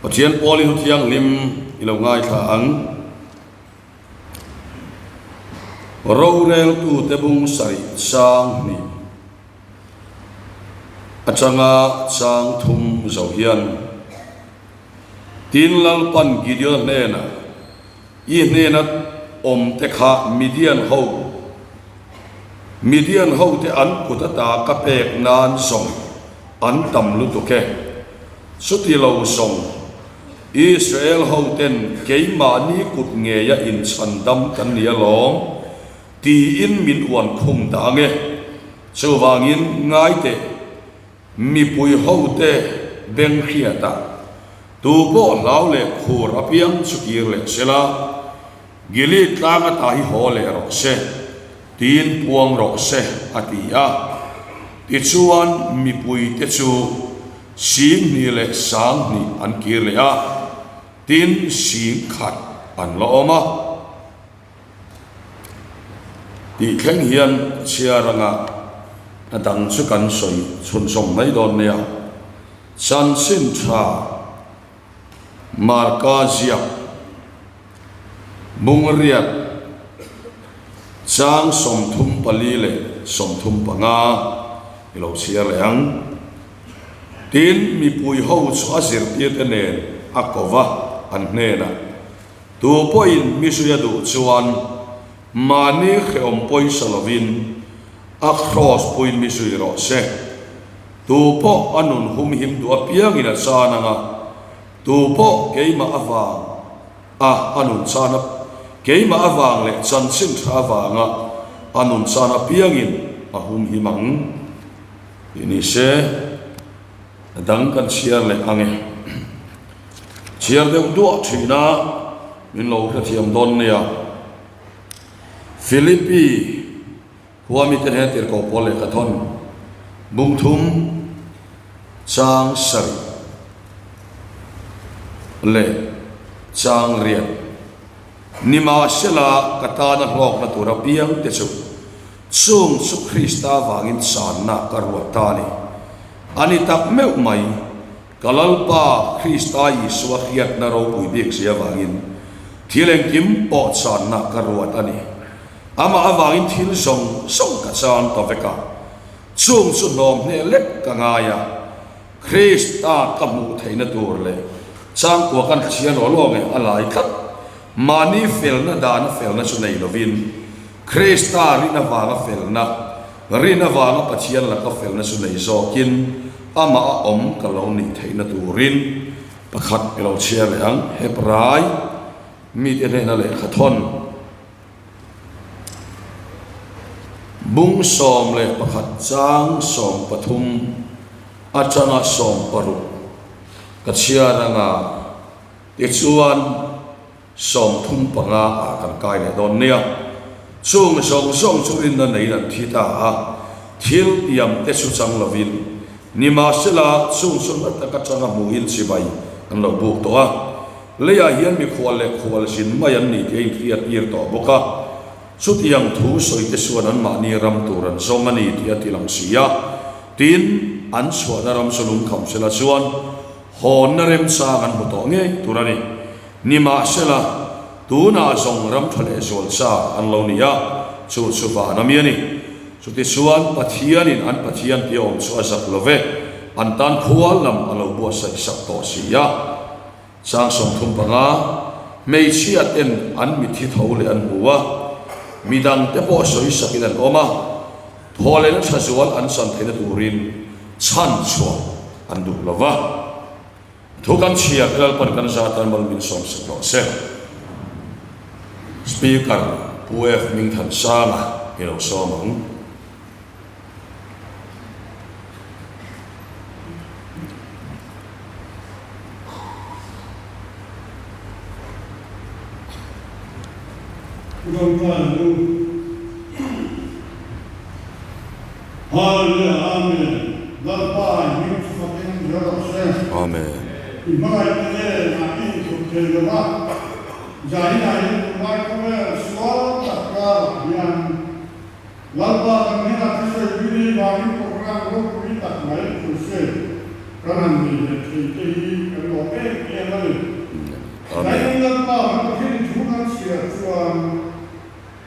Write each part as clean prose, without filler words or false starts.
Pathian Pawl-i hu thianghlim i lo ngaithla ang. Roreltute bung sarih chang hnih atanga chang thum zo hian Tin Lalpan Gideon hnenah, I hnena awmte kha Midian ho, Midian hote an kut ata ka pek nan zawng an tam lutuk e. Chuti lo zawng Israel hoten keimahni kut ngeia inchhandam kan ni alawm tiin min uan khum dah ange. Chuvangin ngai teh, mipui hote beng hriatah tu pawh hlau leh khur apiang chu kir leh sela, Gilead tlang ata hi haw leh rawh se, tiin puang rawh se, a ti a. Tichuan mipuite chu 20,000 leh 2000 an kir leh a, tin 10,000 an la awm a. Tih thleng hian chhiar anga a dang chu kan sawi chhunzawm mai dawn nia. Chanchin tha Marka ziak Bungriat chang 34 leh 35 i lo chhiar leh ang. Tin, mipui ho chu a zirtirte nen a ko va, an hnenah, Tu pawhin mi zui a duh chuan mahni hrehawm pawisa lovin a kraws puiin mi zui rawh se. Tu pawh a nun humhim duh apiangin a chan ang a, tu pawh keimah avang a a nun chan a keimah avang leh chanchin tha avanga a nun chan apiangin a humhim ang. Tih ni se, a dang kan chhiar leh ang e. Chhiar deuh duah thin a, min lo hrethiam dawn nia. Philippi khua mite hnen tirhkoh pawl lehkha thawn bung thum chang sarih leh chang riat nimahsela ka tana hlawkna tur apiang te chu chung chu Krista vangin channa ka ruat ta a ni. A ni tak meuh mai. Ka Lalpa Krista Isua hriatna ropui bik zia avangin thil engkim pawh channa ka ruat a ni. Amah avangin thil zawng zawng ka chan ta vek a, chung chu hnawm hneh lek ka ngai a, Krista ka hmuh theihna tur leh changkua kan thian aw lawng e a lai tlat. Mahni felna dana felna chu nei lovin Krista rin avanga felna, rin avanga Pathian laka felna chu nei zawkin amah a awm ka lo nih theihna turin pakhat i lo chhiar leh ang. Hebrai mite hnena lehkha thawn bung 11 chang 13 atanga 16 ka chhiar anga tichuan 35 ah kan kai leh dawn nia. Chung zawng zawng chu rinna neiin an thi ta a, thil tiam te chu chang lovin nimahsela chung chu hla tak atanga hmuhin chibai an lo buk tawh a. Leiah hian mikhual leh khual zin mai an ni tih a inhriat tir tawh bawk a. Chutiang thu sawi te chuan anmahni ram tur an zawng a ni tih a ti lang si a. Tin, an chhuahna ram chu lungkham sela chuan hawnna remchang an hmu tawh ngei tur a ni. Nimahsela, tunah zawng ram tha leh zual chak an lo ni a, chu chu van a mi a ni. Chutichuan, Pathianin an Pathian tia awm chu a zak lo ve, an tan khua lam a lo buatsaih sak tawh si a. Chang 35, Hmeichhia ten an mitthi tho leh an hmu a, midangte pawh sawi sakin an awm a, thaw lehna tha zual an chan theihna turin chhan chhuah an duh lo va. Thu kan chhiar te Lalpan kan za tan mal min sawm sak rawh se. Speaker Pu F Hmingthansanga i lo sawm ang. Pu Dawngkana nu Hallelujah Amen Lalpa i hming chu fakin zel rawh se. Amen. I hmangaih te nen ah i inthut thei lo va, zaninah hian tunlai khawvel sual tak karah hian Lalpa kan hnenah thusawi pui nei vangin program ropui tak mai crusade kan han nei leh thei te hi kan lo. lawm em em a ni. Zanin Lalpa kan Pathian thu kan chhiar chuan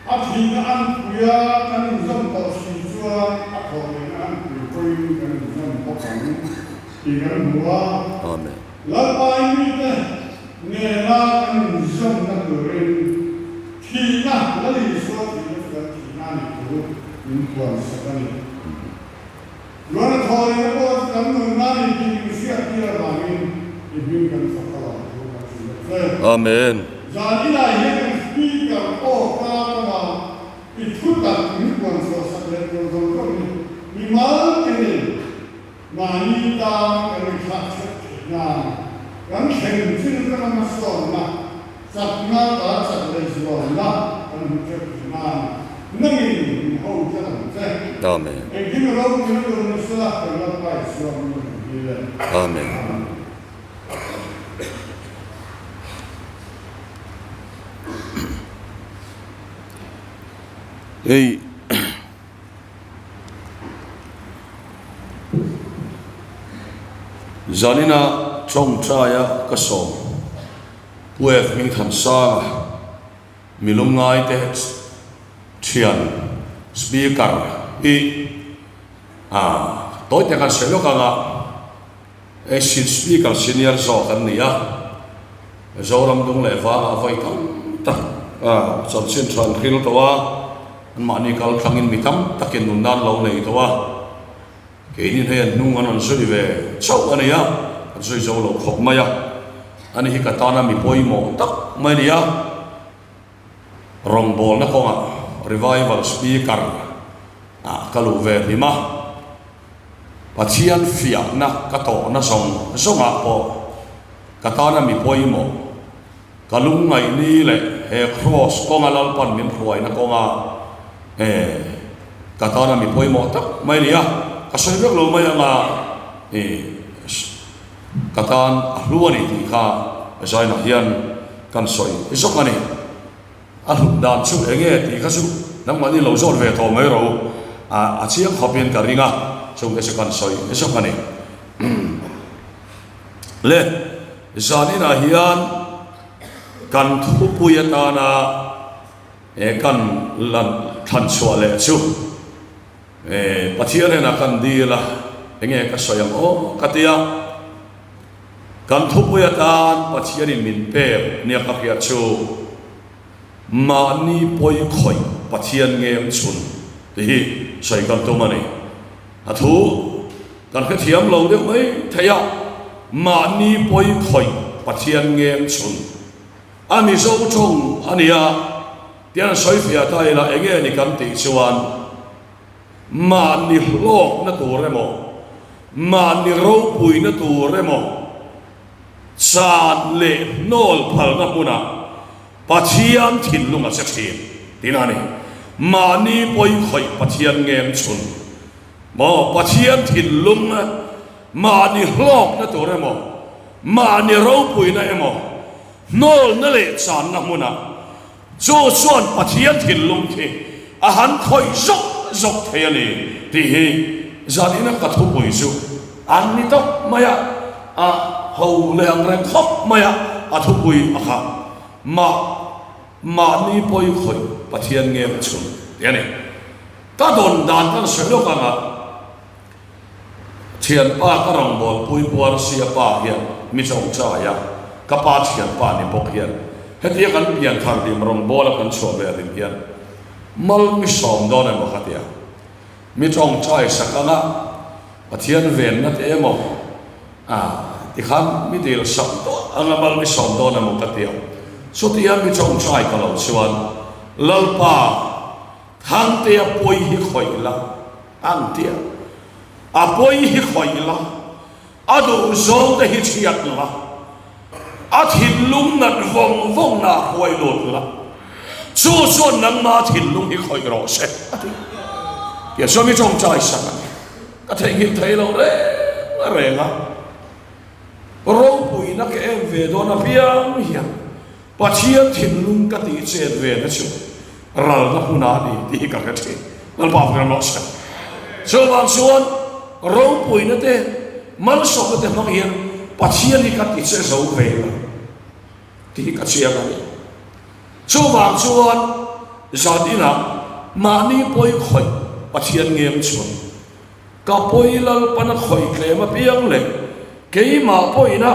a thihna an puia kan inzawm tawh si chuan a thawh lehna an pui pawhin kan inzawm bawk ang tih kan hmu a. Lalpa i mite nena kan inzawmna turin thihna, Lal Isua thihna chu kan thihna a nih thu min puansak a ni. Luan a thaw lehna pawh chu kan nunna a ni tih min hriat tir avangin i hming kan fak a lo thu kan hrilh a che. Amen. Zan inah hian kan speaker aw ka tanga i thu tak min puan chhuah sak leh tur zawng zawng hi mimal tinin mahni tan kan inthlak chhiat theih nan kan thleng chin atanga hmasawnna Chakna ta chak leh zualna kan hmu ṭeuh thei nan nangin min ho tlat ang che. Amen. Engkim i ropuina tur ni sela kan Lalpa Isua hming kan dil e. Amen. Amen. Hei Zanina tawngtaia ka sawm. Pu F. Hmingthansanga, mi lungngaite thian Speaker hi a tawi tak an sawi lawk ang a, hei Speaker senior zawk an ni a, Zoram dung leh vangah vawi tam tak chanchin tha an hril tawh a, anmahni kal thlangin mi tam takin nunna an lo nei tawh a. Keini hei an hnung an rawn zui ve chauh a ni a, an zui zo lo khawp mai a. Ani hi ka tana mi pawimawh tak mai a ni a, rawngbawlna kawngah revival speaker ah ka luh ve hlim a, Pathian fiahna ka tawhna zawng zawngah pawh ka tana mi pawimawh, ka lungngaihni leh he kraws kawnga Lalpan min hruaina kawnga he ka tana mi pawimawh tak mai a ni a, ka sawi vek lo mai anga i ka tan a hlu a ni tih kha zainah hian kan sawi zawk a ni. A hlut dan chu eng nge tih kha chu nangmahni lo zawt ve tawh mai rawh u, a chiang khawpin ka ring a, chungte chu kan sawi zawk a ni. Le, zaninah hian kan thupui atana he kan lan thlan chhuah leh chu Pathian hnenah kan dil a, enge ka sawi ang aw ka ti a, kan thupui atan Pathianin min pek nia ka hriat chu mahni pawi khawih Pathian ngem chhun tih hi sawi kan tum a ni. A thu kan hrethiam lo deuh mai thei a, mahni pawi khawih Pathian ngem chhun a Mizo tawng a nia tian sawi fiah ta ila enge ni kan tih chuan mahni hlawkna tur emaw mahni ropuina tur emaw chan leh hnawl phalna hmunah Pathian thinlung a che thin tih a ni. Mahni pawi khawih Pathian ngem chhun maw? Pathian thinlung mahni hlawkna tur emaw, mahni ropuina emaw, hnawlna leh channa hmunah chu chuan Pathian thinlung khi a han khawih zawk zawk thei a ni tih hi zanina ka thupui chu an ni tawp mai a, a ho leh ang reng khawp mai a, a thupui a kha mah mahni pawi khawih Pathian nge a chhun tih a ni. Ka dawn dan kan sawi lawk ang a, thianpa ka rawngbawlpui Puarsia pa hian mi chawngchai a, ka pa thianpa ni bawk hian hetia kan pianthar hlim rawngbawla kan chhuah ve hlim hian mal mi sawm dawn emaw ka ti a, mi chawngchai sak ang a, Pathian venna te emaw a tikhan mi dil sak tawh anga mal mi sawm dawn emaw ka ti ang. Chutia mi tawngtai ka lo chuan Lalpa Thangtea pawi hi khawih la ang tia. A pawi hi khawih la, a duh zawng te hi chhiat la, a thinlung nat vawng vawng na huai lut la, chu chuan nangma thinlung hi khawih rawh se a ti. Tia chuan mi tawngtai sak a ni. Ka theihnghilh thei lo reng reng a, ropuina ka em ve dawn apiang hian Pathian thinlung ka tih chet ve na chu ralna hmun a ni tih hi ka hre thin. Lalpa fak ram rawh se. Chuvang chuan ropuina te, malsawmna te hmang hian. Pathian hi ka ti che zo ve lo tih hi ka chiang a ni. Chuvang chuan zan inah mahni pawi khawih Pathian ngeng chhun Ka pawi Lalpana khawih tlem apiang leh keimah pawina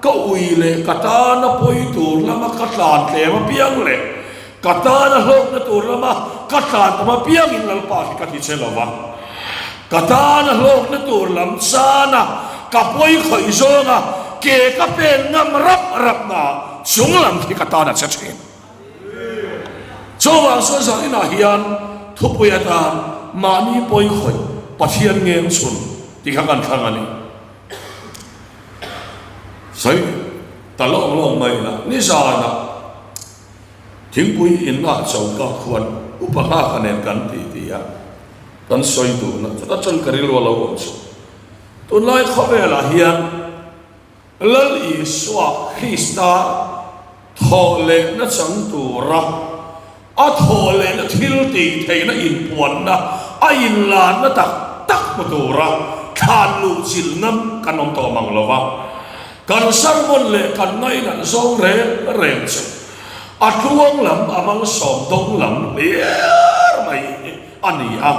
ka ui leh ka tana pawi tur lama ka tlan tlem apiang leh ka tana hlawkna tur lama ka tlan tam apiangin Lalpa hi ka ti che lo va. Ka tana hlawkna tur lam chana ka pawi khawih zawnga ke ka pen ngam rap rapna chung lam khi ka tana che thin. Chuvang chuan zan inah hian thupui atan mahni pawi khawih Pathian ngeng chhun tih kha kan thlang a ni. Sawi ta lawng lawng mai ila, nizanah thingpui inna choka khuan upa nghaka nen kan ti ti a, kan sawi dun a, chuta chuan ka rilru a lo awm chu. Tunlai khawvelah hian Lal Isua Krista thawh lehna chang tura a thawh lehna thil tih theihna inpuanna a inlanna tak tak hmu tura thlan luh chilh ngam kan awm tawh mang lo va. Kan sermon leh kan ngainat zawng reng reng chu a tluang lam a malsawm dawng lam hliar mai hi a ni a.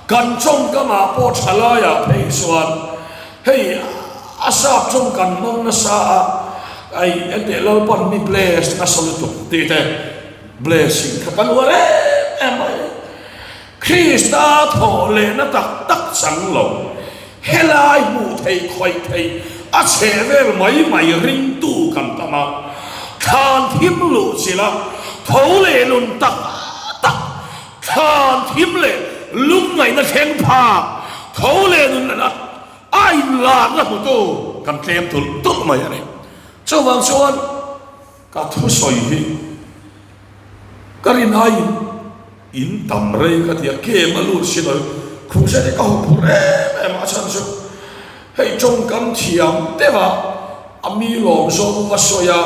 Kan tawngkamah pawh thalaiah phei chuan Hei a sap chung kan hmang nasa a, ai enteh Lalpan mi bless nasa lutuk tih te blessing kha kan uar em em mai. Krista thawh lehna tak tak chang lo, helai hmuh theih khawih theih a chheh vel mai mai ringtu kan tam a, thlan thim luh chilh a, tho leh nun tak tak Thlan thim leh lungngaihna thleng phak tho leh nun leh a inlarna hmutu kan tlem tulh tulh mai a ni. Chuvang chuan ka thusawi hi ka rin aiin in tam rei ka ti a, game a lut si lo crusade hi ka huphurh em em a, a chhan chu hei tawngkam thiam deuh a A mi lawm zawng va sawi a,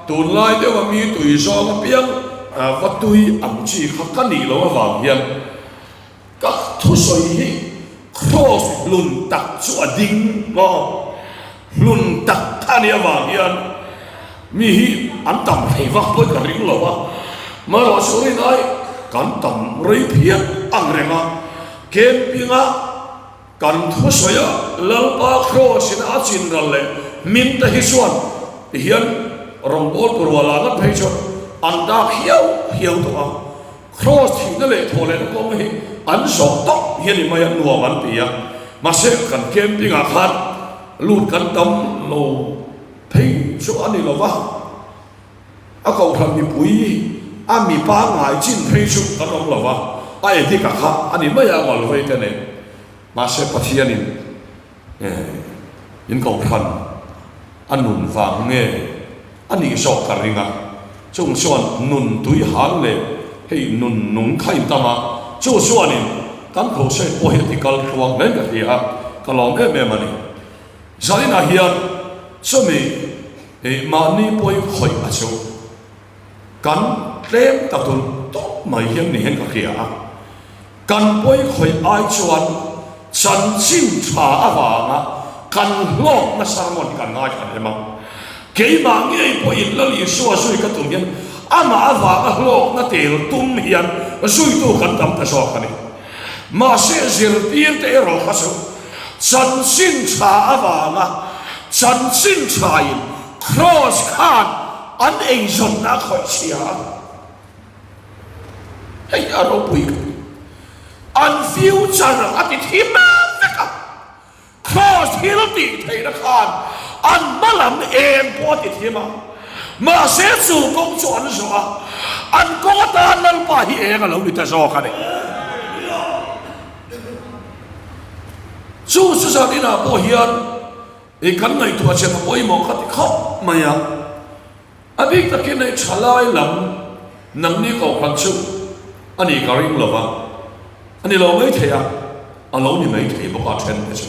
tunlai deuh a mi tui zawng apiang va tui ang chi kha ka nih loh avang hian ka thusawi hi cross hlun tak chu a ding maw? Hlun tak kha a nih avang hian mi hi an tam thei vak pawhin ka ring lo a, amaherawhchu rinai kan tam rei phian ang reng a, camping-a Kan thusawi a Lalpa Kraws in a chin ral leh hmin te hi chuan ti hian rawngbawltu rual ah ngat phei chuan an dak hiau hiau tawh a, Kraws thihna leh thawh lehna kawng hi an zawh tawp hi a ni mai a, nuam an ti a, mahse kan camping ah khan lut kan tam lo phei chu a ni lo va. A kohhran mipui a mi pangngai chin phei chu kan awm lo va, a edik a kha a ni mai a ngalvei te nen. Mahse Pathianin in kohhran a nun vang nge a nih zawk ka ring a, chung chuan nun tui hal leh hei nun nung kha in tam a, chu chuanin kan crusade pawh hi a ti kal tluang hle ka hria a, ka lawm em em a ni. Zaninah hian chumi Ih mahni pawi khawih a chu kan tlem ta tulh tawp mai hian ni hian ka hria a, kan pawi khawih ai chuan chanchin tha avanga kan hlawkna sermon hi kan ngaithla em a, keimah ngei pawhin Lal Isua zui ka tum hian amah avanga hlawkna tel tum hian zuitu kan tam ta zawk a ni. Mahse zirtirte erawh kha chu Chanchin tha avanga chanchin thain Kraws khan an eizawnna a khawih chhia a, hei a ropui ka ti. An future a ti thim vek a, Kraws thil tih theihna khan an hma lam eng pawh a ti thim a, mahse chu kawng chu an zawh a, an kawng atan Lalpa hi eng a lo ni ta zawk a ni. Chu chu zan inah pawh hian i kan ngaihtuah che ka pawimawh ka ti khawp mai a, a bik takin hei thalai lam nangni kohhran chu a nih ka ring lo va, a ni lo mai thei a, a lo ni mai thei bawk a then te chu.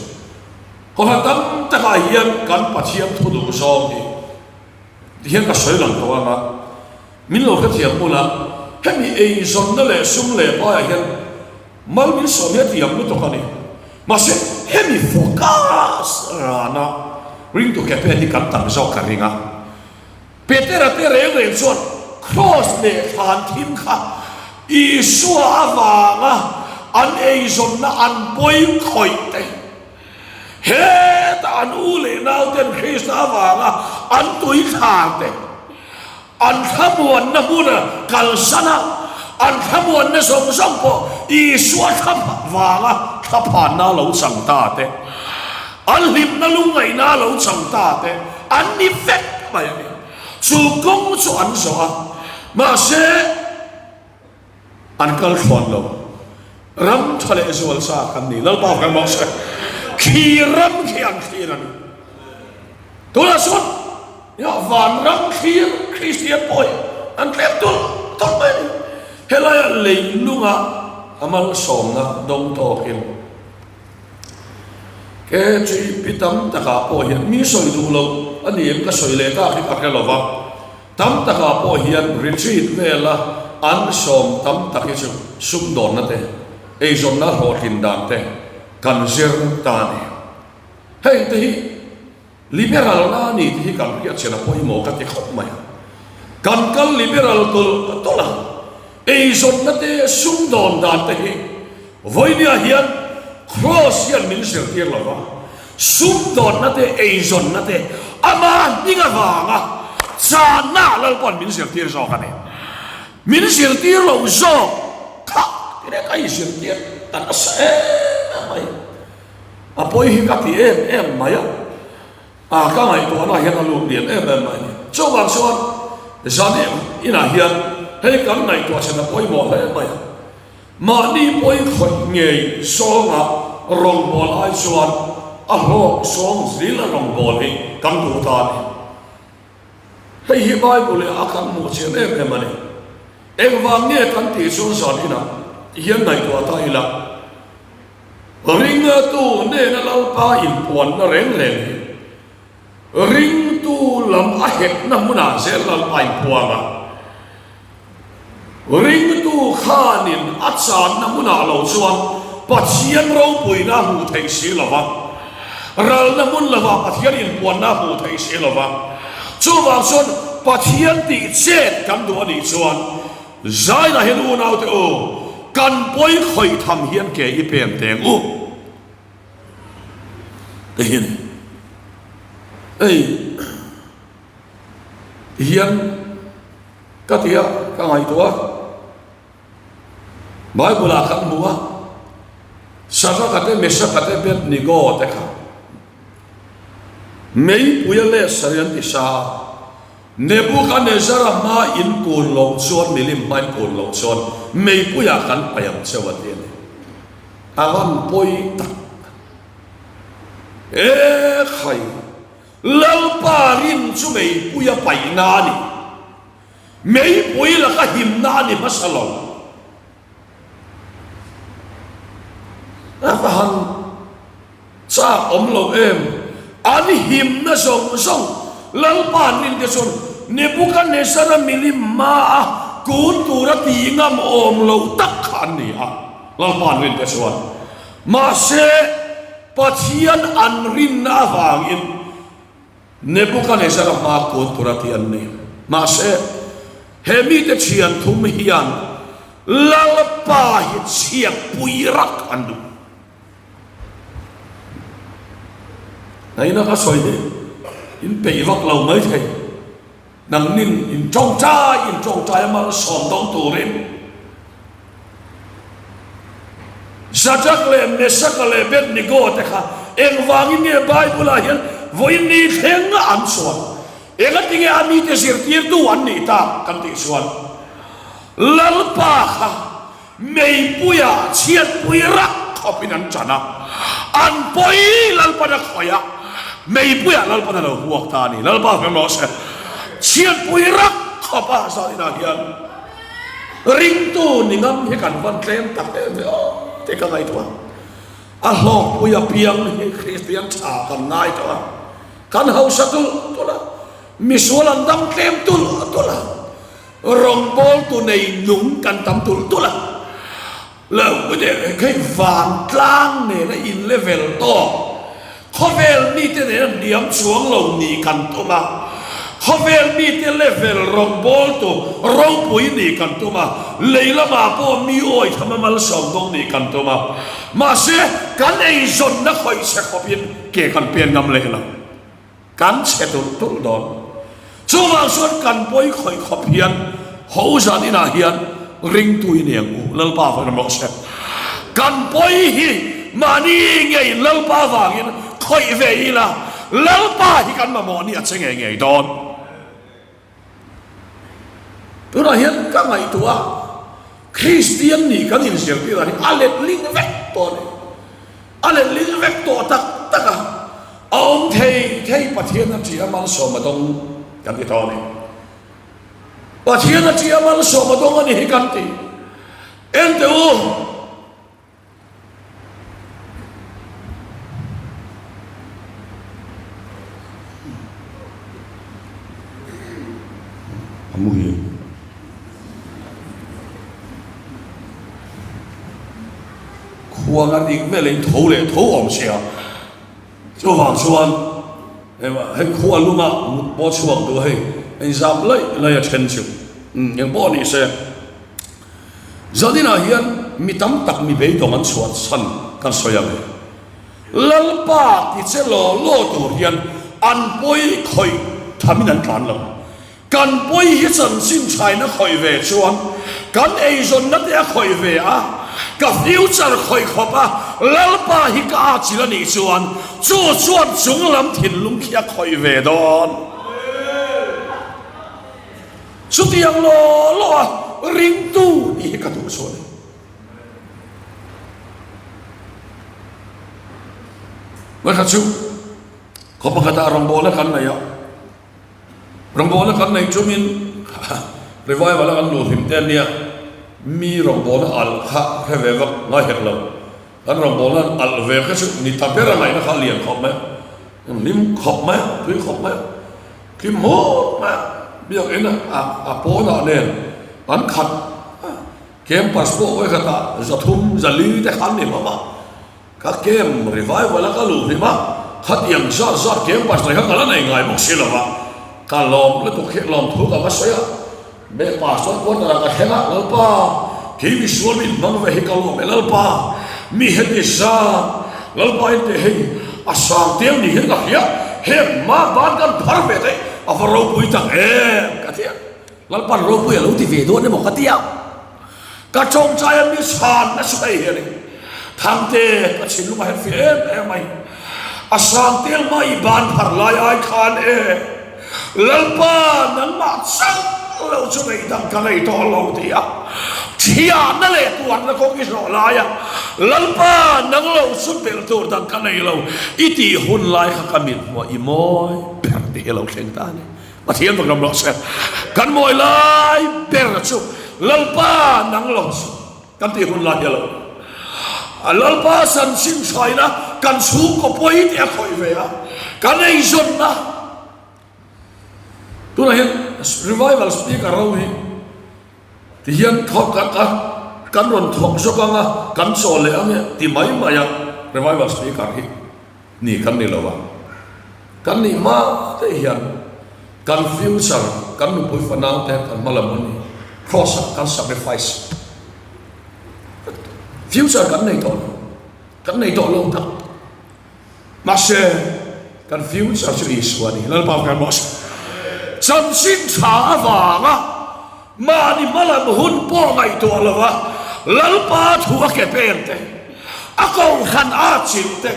Kohhran tam takah hian kan Pathian thu duh zawng hi tihian ka sawi lang tawh ang a, min lo hrethiam hmun a, hemi eizawnna leh sum leh paiah hian Mal min sawm hi a tiam lutuk a ni. Mahse, hemi focus rana Ringtu ke pen hi kan tam zawk ka ring a. Petera te reng reng chuan Kraws leh thlan thim kha Isua avanga an eizawnna an pawi khawih te, hetah an u leh nau ten Krista avanga an tui thlar te, an thlamuanna hmuna kalsan a, an thlamuanna zawng zawng pawh Isua thla vanga thlaphanna lo chang ta te, an hlimna lungngaihna lo chang ta te, An ni vek mai a ni. Chu kawng chu an zawh a, mahse an kal thlawn lo. Ram tha leh zual chak an ni. Lalpa kan mawh se. Khi ram khi an thlir a ni. Tunah chuan ya van ram thlir Kristian pawh hi an tlem tulh tulh mai a ni. Helaia leilunga a malsawmna dawng tawkin KGP tam takah pawh hian mi sawi duh loh a ni em ka sawi leh tak hi ka hre lo va, tam takah pawh hian retreat vela an sawm tam tak hi chu sumdawnna te, eizawnna hlawhtlin dan te kan zir ta a ni. Hei te hi. Liberal na ni tih hi kan hriatchhian a pawimawh ka ti khawp mai a. Kan kal liberal tulh tulh a, eizawnna te sumdawn dan te hi vawinia hian Kraws hian min zirtir lo va, sumdawnna te eizawnna te ama hming avanga channa Lalpa'n min zirtir zawk a ni. Min zirtir lo zawk kha ti reng a inzirtir ta nasa em em mai. A pawi hi ka ti em em mai a, a ka ngaihtuahna hian a lut lian em em mai a ni. Chuvang chuan zan inah hian hei kan ngaihtuah chhan a pawimawh hle mai a, mahni pawi khawih ngei zawnga rawngbâwl ai chuan a hlawk zawng zil a rawngbâwl hi kan duh ta a ni. Hei hi Bible ah a kan hmuh chian em em a ni. Engvang nge kan tih chuan zan inah hian ngaihtuah ta ila. Ringtu nena Lalpa inpuanna reng reng hi ringtu lam a hekna hmunah zel Lalpa inpuang a, ringtu khanin a channa hmunah lo chuan Pathian ropuina a hmuh theih si lo va, ralna hmun lovah Pathian inpuanna a hmuh theih si lo va. Chuvang chuan Pathian tih chet kan duh a nih chuan Zainah hian unaute u, kan pawi khawih tham hian ke i pen teng u ti hi a ni. Hei ti hian ka ti a, ka ngaihtuah a, Bible ah kan hmu a, Sadraka te, Mesaka te, Abednego te kha meipuia leh sarian ti sa a, Nebukanezzara hma in kun loh chuan milim hma in kun loh chuan meipuiah kan paih ang cheu a ti a ni. A van pawi tak e khai! Lalpa rin chu meipuia paihna a ni. Meipui laka himna a ni hmasa lo. A va han chak awm lo em? An himna zawng zawng Lalpa an rin te chuan Nebuchadnezzar-a milim hmaa kun tura ti ngam awm lo tak kha an ni a, Lalpa an rin te chuan. Mahse, Pathian an rinna avangin Nebuchadnezzar-a hmaa kun tura ti an ni. Mahse, he mite thian thum hian Lalpa hi chhiatpui rak an duh. Naina ka sawi hi in peih vak lo mai thei. Nangnin in tawngtai in tawngtai a malsawm dawng turin Zadrak leh Mesaka leh Abednego te kha engvangin nge Bible ah hian vawiin ni thleng a an chuan? Engatinge a mite zirtirtu an nih tak kan tih chuan Lalpa kha Meipuia chhiatpui rak khawpin an ṭan a, an pawi Lalpan a khawih a, meipuiah Lalpan a lo huak ta a ni. Lalpa hmel rawh se. Chhiatpui rak khawpa zaninah hian ringtu ni ngam hi kan van tlem tak em ve aw tih ka ngaihtuah a. A hlawkpui apiang hi Kristian ṭha kan ngai tawh a, kan hausa tulh tulh a, misual an dam tlem tulh tulh a. Rawngbawltu nei nung kan tam tulh tulh a, lo khi vantlang nena in level tawk. Khawvel mite nena hniam chuang lo nih kan tum a, khawvel mite level rawngbawltu ropui nih kan tum a, lei lamah pawh mi awi tham a malsawm dawng nih kan tum a, mahse kan eizawnna khawih chhe khawpin ke kan pen ngam leh lo. Kan chhe tulh tulh dawn. Chuvang chuan kan pawi khawih khawp hian ho zan inah hian ringtu i ni ang u, Lalpa vawiin rawh se. Kan pawi hi mahni ngei Lalpa vangin khawih ve ila, Lalpa hi kan mamawh ni a che ngei ngei dawn. Tunah hian ka ngaihtuah a, Kristian nih kan inzirtir ah hi a letling vek tawh a ni. A letling vek tawh tak tak a, a awm thei thei Pathian a ṭih a malsawm a dawng kan ti tawh a ni. Pathian a ṭih a malsawm a dawng a ni hi kan ti. Enteh u! A muhil. Khuang a rik vel in tho leh tho awm sia. Chuvang chuan hei khua luma mut pawh chhuak duh hei inzam laih laih a then chu engpawh ni se. Zaninah hian mi tam tak mi beidawng an chhuah chhan kan sawi ang e. Lalpa ti che law law tur hian an pawi khawih thamin an tlan lo. Kan pawi hi chanchin thaina khawih ve chuan kan eizawnna te a khawih ve a, ka future khawih khawp a Lalpa hi ka atchilh a nih chuan chu chuan chunglam thinlung khi a khawih ve dawn. Chutiang law law a ringtu tih hi ka duh chu a ni. Vawikhat chu khaw pakhatah rawngbawlna kan nei a, rawngbawlna kan neih chumin revival a kan luh hlim te a nia, mi rawngbawlna alh kha hre ve vak ngai hek lo, kan rawngbawlna alh ve kha chu ni ta ber a ngaihna kha a lian khawp mai a, hlim khawp mai a, tui khawp mai a. Thim hawt mai a, biakinn a a pawnah nen an khat a, campus pawh vawikhatah 300 400 te khan ni hlawm a, ka camp revival a ka luh hlim a, khatiang zat zat campus nei kha ka la nei ngai bawk si lo va, ka lawm lutuk hi lawmthu ka va sawi a, me pastor quarter ah ka thleng a, Lalpa kei misual min hmang ve hi ka lawm e Lalpa, mi heti zat Lalpa in teh hei a sang tel ni hian ka hria, heng hma ban kan phar ve theih a va ropui tak em ka ti a, Lalpa'n ropui a lo ti ve dawn emaw ka ti a, ka tawngtai a mi chhan nasa hei hian in Thangte ka thinlung a herh fih em em mai, a sang tel hma i ban phar lai ai khan e Lalpa nangmah chauh lo chu ngaihdam ka nei tawh lo ti a, thiahna leh tuarna kawng i hlawh lai a, Lalpa nang lo chu belh tur dang ka nei lo i tih hun lai kha ka mit hmuah i mawi ber tih hi lo thleng ta a ni. Pathian vak ram rawh se. Kan mawi lai ber chu Lalpa nang lo chu kan tih hun lai hi a lo ni. A Lalpa chanchin thaina kan chhungkaw pawi tih a khawih ve a, kan eizawnna tunah hian revival speaker ho hi ti hian thawk ka ka kan rawn thawk zawk ang a, kan chawl leh ang e ti mai mai a revival speaker hi ni kan ni lo a, kan nih hma te hian kan future kan nupui fanau te kan hma lam a ni cross ah kan sacrifice. Future kan nei tawh lo, kan nei tawh lo tak. Mahse, kan future chu Isua a ni. Lalpa kan rawh se. Chanchin tha avanga mahni hmalam hun pawh ngaihtuah lova Lalpa thu a ke peng te, a kohhran a chilh te,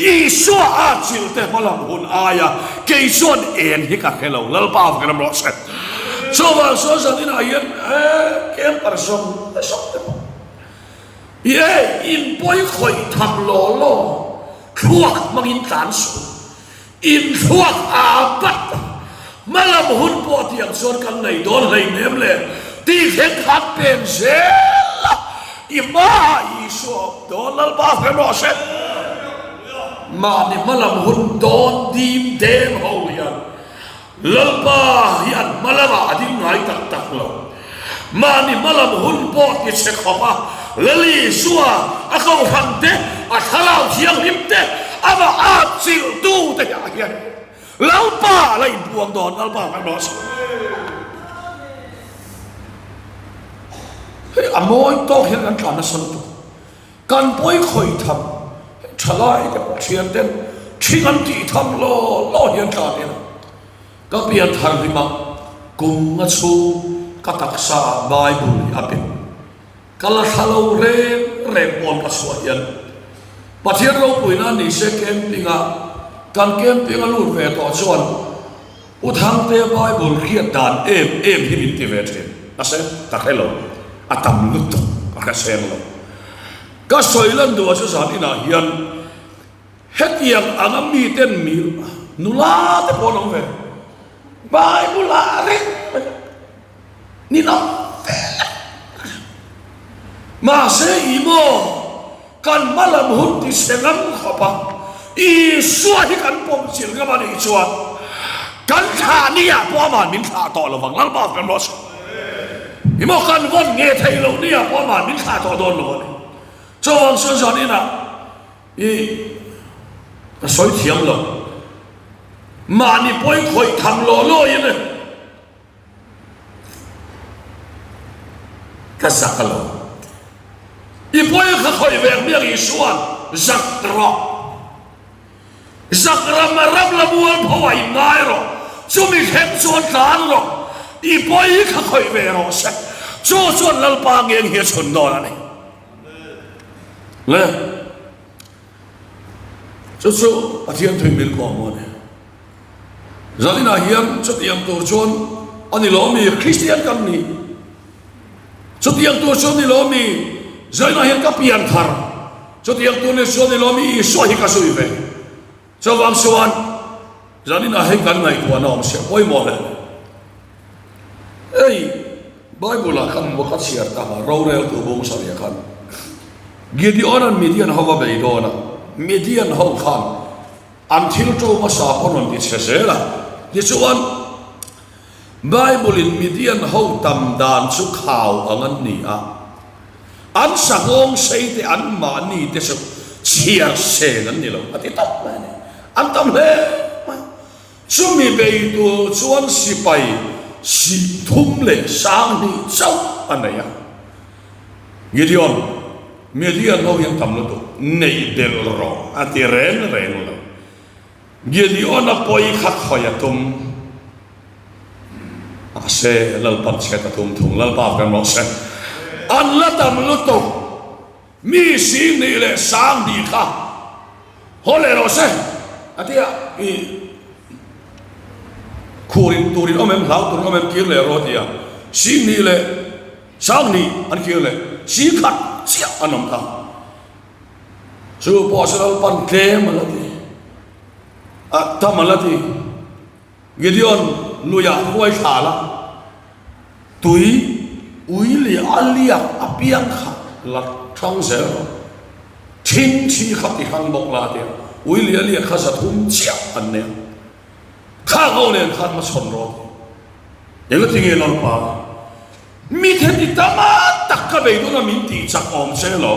Isua a chilh te hmalam hun aia kei chuan eng hi ka hre lo. Lalpa kan rawh se. Chuvang chuan zaninah hian camper zawng zawng te pawh i e in pawi khawih tham law law thluak hmangin tlan suh in thluak aa bat a hmalam hun pawh tiang chuan kan nei dawn hleinem le tih thleng khan pen zel a i hmaah Isua awm dawn Lalpa hre rawh se mahni hmalam hun dawn dim deng ho hian Lalpa hi an hma lamah a ding ngai tak tak lo. Mahni hma lam hun pawh ti chhe khawp a, Lali Isua, a kohhran te, a thlarau thianghlim te, Amah atchilhtute ah hian Lalpa la inpuang dawn, Lalpa kan rawh se. Hei a mawi tawk hian kan tlan nasa lutuk. Kan pawi khawih tham, hei thalai te pawh thian ten thing an tih tham law law hian tlan ila. Ka pian thar hlimah kum nga chhung ka taksa ah Bible hi a bet. Ka la thla lo reng reng pawn ka chhuah hian Pathian ropuina ni se camping a kan camping a lut ve tawh chuan U Thangtea Bible hriat dan em em hi min ti ve thin. Mahse ka hre lo, a tam lutuk ka hre seng lo. Ka sawi lan duh ah chu zan inah hian hetiang anga miten mi nula te pawh an awm ve Bible ah reng mai. Ni lo ve lek. Mahse i maw kan hma lam hun ti chhe ngam khawp a, Isua hi kan pawm chilh ngam a nih chuan kan thlah ni ah pawh aman min thlah tawh lo vang Lalpa kan rawh se. I maw kan vawn nge thei lo ni ah pawh aman min thlah tawh dawn lo a ni. Chuvang chuan zan inah i ka sawi thiam lo. Mahni pawi khawih tham law law in Ka zak a lo. I pawi kha khawih ve ang biak Isua'n zak rawh. Zak ram a ram la mual pho ah in ngai rawh. Chumi thleng chuan tlan rawh. I pawi kha khawih ve rawh se. Chu chuan Lalpa ngeng hi a chhun dawn a ni. Le. Chu chu Pathian thuin min kawh maw ni. Zaninah hian chutiang tur chuan a ni lo mi? Kristian kan ni. Chutiang tur chuan ni lo mi? Zaninah hian ka pian thar. Chutiang tur ni chuan ni lo mi? Isua hi ka zui ve. Chuvang chuan zaninah hei kan ngaihtuahna awm sia pawimawh hle. Hei Bible-ah khan maw ka chhiar tak a, roreltu bung sarih khan Gideon-a'n Midian ho a bei dawn a, Midian ho khan An thil to hmasa pawn rawn ti chhe zel a, tichuan Bible-in Midian ho tam dan chu khau ang an ni a, an sanghawng sei te an mahni te chu chhiar sen an ni lo a ti tawp mai a ni. An tam hle mai. Chumi beitu chuan sipai 30 leh 20 chauh a nei a. Gideon, Midian ho hian tam lutuk neih belh rawh a ti reng reng lo. Gideon-a pawi kha khawi a tum. Mahse, Lalpan chhiat a tum thung. Lalpa kan rawh se. An la tam lutuk. Mi 20 leh 20 kha haw leh rawh se a ti a. I khurin turin awm em, hlau turin awm em kir leh rawh a ti a. 20 leh 20 an kir leh 100 chiah an awm ta. Chu pawh chu Lalpan tlem a la ti, a tam a la ti. Gideon luiah huai thla la, tui ui leh a liak apiang kha la hrang zel rawh. Thing thi kha ti hrang bawk la tia ui leh a liak kha 300 chiah an nei a. Kha ho nen khan hmachhawn rawh a ti. Engati nge Lalpa? Mi theti tam a tak ka bei dawn a min tih chak awm che lo.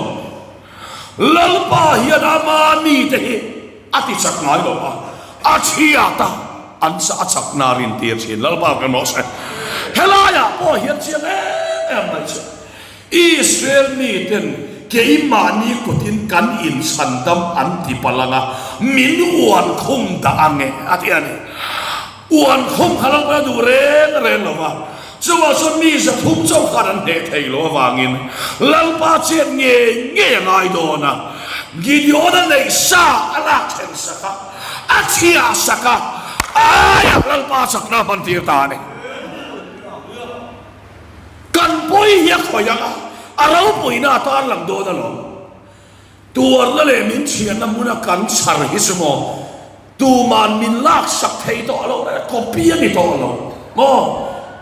Lalpa hian ama mite hi a ti chak ngai lo a, a chhiat a, an a chak na rin tir thin. Lalpa kan rawh se. Helaiah pawh hian chiang em em mai che. Israel miten keimahni kutin kan inchhandam an ti palh ang a, min uan khum dah ang e a ti a ni. Uan khum kha Lalpa duh reng reng lo va. Chuvah chuan mi 300 chauh khan an hneh thei lo avangin Lalpa chet ngei ngei a ngai dawn a. Gideon-a neih sa a lak thlen sak a, a chhiah sak a, aia Lalpa chakna a hman tir ta a ni. Kan pawi hi a khawih ang a, a ropuina a tan lang dawn alawm. Tuarna leh min chhiarna hmuna kan chhar hi chu maw tuman min laksak thei tawh lo reng a, copy a ni tawh lo maw,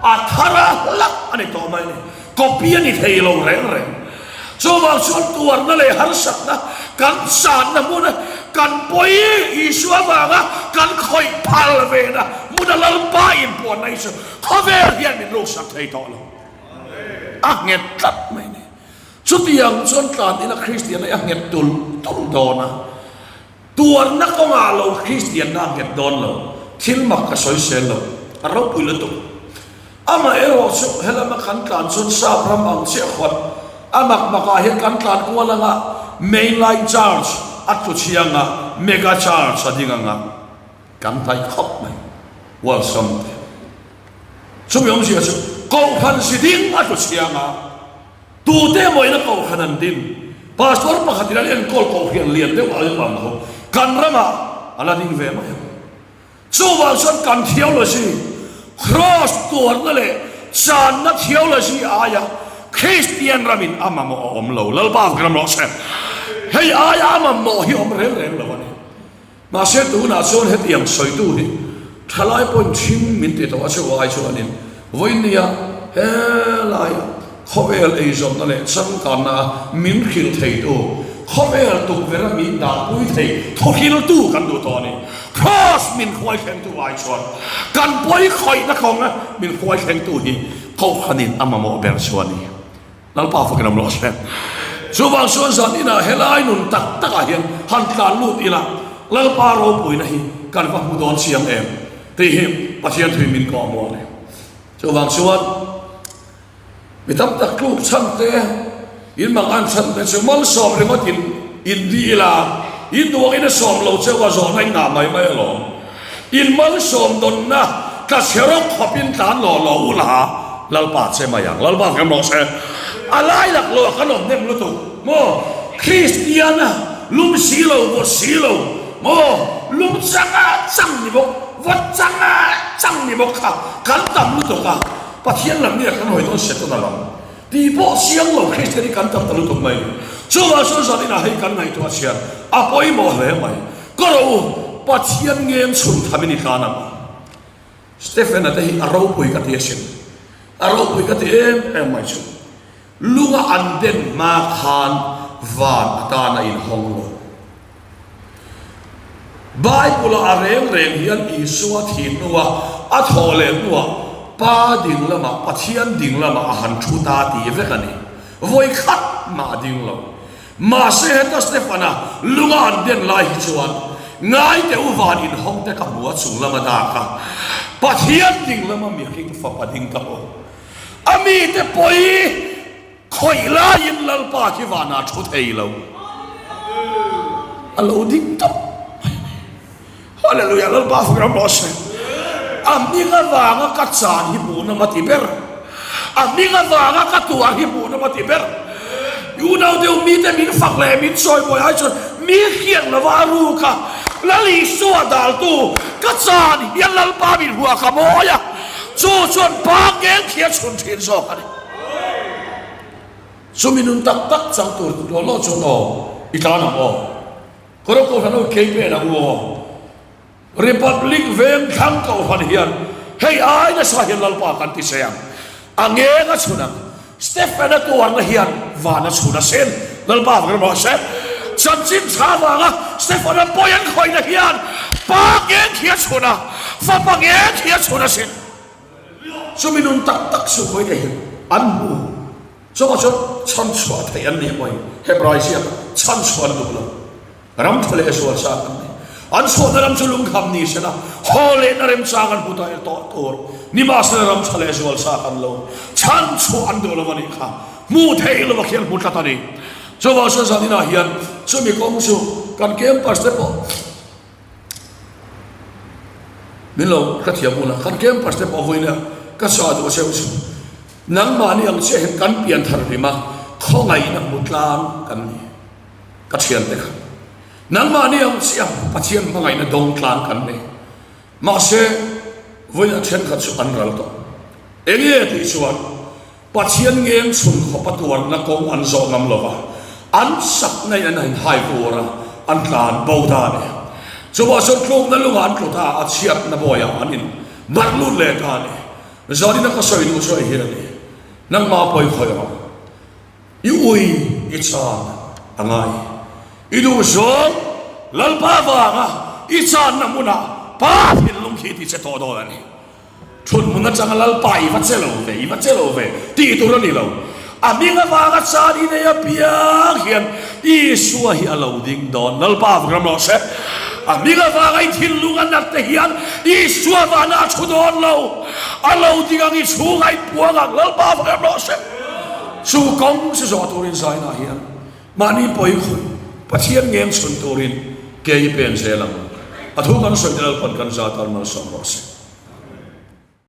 a thar a hlak a ni tawh mai a ni, copy a ni thei lo reng reng. Chuvang chuan tuarna leh harsatna kan channa hmuna kan pawi Isua avanga kan khawih phal vena hmuna Lalpa inpuanna hi chu khawvel hian min ruksak thei tawh lo. A nghet tlat mai a ni. Chutiang chuan tlan ila Kristian hi a nghet tul tul dawn a. Tuarna kawngah lo Kristianna a nghet dawn lo. Thil mak ka sawisel lo. A ropui lutuk. Amaherawh chu helama kan tlan chuan sap ram ang chiah khuan a mak makah hian kan tlan kual anga mainline charge a tlu chhiang a, mega charge a ding anga kan hnaih khawp mai. Hualsam te. Chumi awmzia chu Kohhran zi ding a tlu chhiang a, tute emaw in a Kohhran an din, Pastor pakhatin an enkawl Kohhran lian deuh a awm ang kho kan ramah a la ding ve mai ang. Chuvang chuan kan theology, Kraws tuarna leh channa theology aia Kristian ramin a mamawh a awm lo. Lalpa ram rawh se. Hei aia a mamawh hi awm reng reng lo a ni. Mahse tunah chuan hetiang sawitu hi thalai pawhin thing min ti tawh a chu ai chuanin vawinia helaia khawvel eizawnna leh changkanna a min hrilh theitu, khawvel tukverh a min dahpui thei thuhriltu kan duh tawh a ni. Kraws min hruai thlengtu ai chuan kan pawi khawihna kawnga min hruai thlengtu hi Kohhranin a mamawh ber chu a ni. Lalpa fakin awm rawh se. Chuvang chuan zan inah helai nun tak takah hian han tlan lut ila, Lalpa ropuina hi kan va hmu dawn chiang em tih hi Pathian thui min kawh maw a ni. Chuvang chuan mi tam tak tluk chhan te, in mang an chhan te chu malsawm ringawt in in dil a, in duangin a sawm lo cheu a zawhna in ngah mai mai alawm. In malsawm dawnna ka chhe rawk khawpin tlan law law u la, Lalpa che mai ang. Lalpa kan rawh se. A lai lak lo a kan awm hnem lutuk maw? Kristiana lum si lo, vawt si lo maw? Lum changa chang ni bawk, vawt changa chang ni bawk kha kan tam lutuk a, Pathian lam nge kan hawi dawn Setana lam tih pawh chiang lo Kristian hi kan tam ta lutuk mai. Chuvang chuan zaninah hei kan ngaihtuah chhiar a pawimawh hle mai. Ka ro u, Pathian ngeng chhun tham in i tlan ang. Stephen-a te hi a ropui ka ti asin. A ropui ka ti em em mai chu. Lunga an den hma khan van atan a inhawng lo. Bible-ah a reng reng hian Isua thih hnua a thawh leh hnuah Pa ding lamah, Pathian ding lamah a han thu ta tih vek a ni. Vawi khat mah a ding lo. Mahse heta Stefana lunga an den lai hi chuan ngai teh u van inhawng te ka hmu a chung lama dak a, Pathian ding lama mihring fapa ding ka hmu. A mite pawi khawih laiin Lalpa khi vanah thu thei lo. A lo ding tawp mai a ni. Hallelujah Lalpa fak ram rawh se. A hming avanga ka chan hi hmuh nawm a ti ber. A hming avanga ka tuar hi hmuh nawm a ti ber. Unau deuh mite min fak leh min chawimawi ai chuan mi hriat lova a ruk a, Lal Isua daltu ka chan hian Lalpa min hmuh a ka mawi a, chu chuan pa ngeng khi a chhun thin zawk a ni. Chumi nun tak tak chang tur law law chuan aw i tlan ang aw. Kawr Kohhran ho kei pen ang u aw. Republic veng thlang Kohhran hian hei ai nasa hian Lalpa kan ti che ang. A ngeng a chhun ang. Stephen a tuarna hian van a chhun a sin. Lalpa vang rawh se. Chanchin tha vanga Stephen a pawi an khawihna hian Pa ngeng khi a chhun a, Fapa ngeng khi a chhun a sin. Chumi nun tak tak chu khawihna hian an hmu. Chuvang chuan chhanchhuah theih an nih pawhin Hebrai ziak chhanchhuah an duh lo. Ram tha leh zual sang an ni. An chhuahna ram chu lungkham ni sela, haw lehna remchang an hmu ta tawh tur. Nimahsela ram tha leh zual sang an lo chhanchhuah an duh lo a nih kha. Hmuh theih lova khi an hmu tlat a ni. Chuvang chuan zaninah hian chumi kawng chu kan campus te pawh Min lo ka thiam hun a, kan campus te pawh vawiin a ka chah duh cheu chu nangmahni ang chiah hian kan pian thar hlim a, khawngaihna hmu tlang kan ni ka thian te kha. Nangmahni ang chiah Pathian hmangaihna dawng tlang kan ni. Mahse vawiin a thenkhat chu an ral tawh. Enge tih chuan Pathian ngeng chhun khawpa tuarna kawng an zawh ngam lo va, an chakna in an inhai vur a, an tlan bo ta a ni. Chuvah chuan tlukna lungah an tlu ta a, chhiatna bawiah an in barh lut leh ta a ni. Zanina ka sawi duh chu hei hi a ni, Nangmah pawi khawi rawh, i ui i chan a ngai, i duh zawng Lalpa vanga i channa hmunah Pa thinlung khi ti che tawh dawn a ni. Thut hmun atanga Lalpa i va che lo ve, i va che lo ve tih tur a ni lo. A hming avanga chan i nei apiang hian Isua hi a lo ding dawn. Lalpa vang ram rawh se. A hming avanga i thinlung a nat te hian Isua vana a thu dawn lo. A lo ding ang i chhungah i puang ang Lalpa vang em rawh se. Chu kawng chu zawh turin zainah hian mahni pawi khawih Pathian ngeng chhun turin ke i pen zel ang. A thu kan sawi te Lalpan kan za tan malsawm rawh se.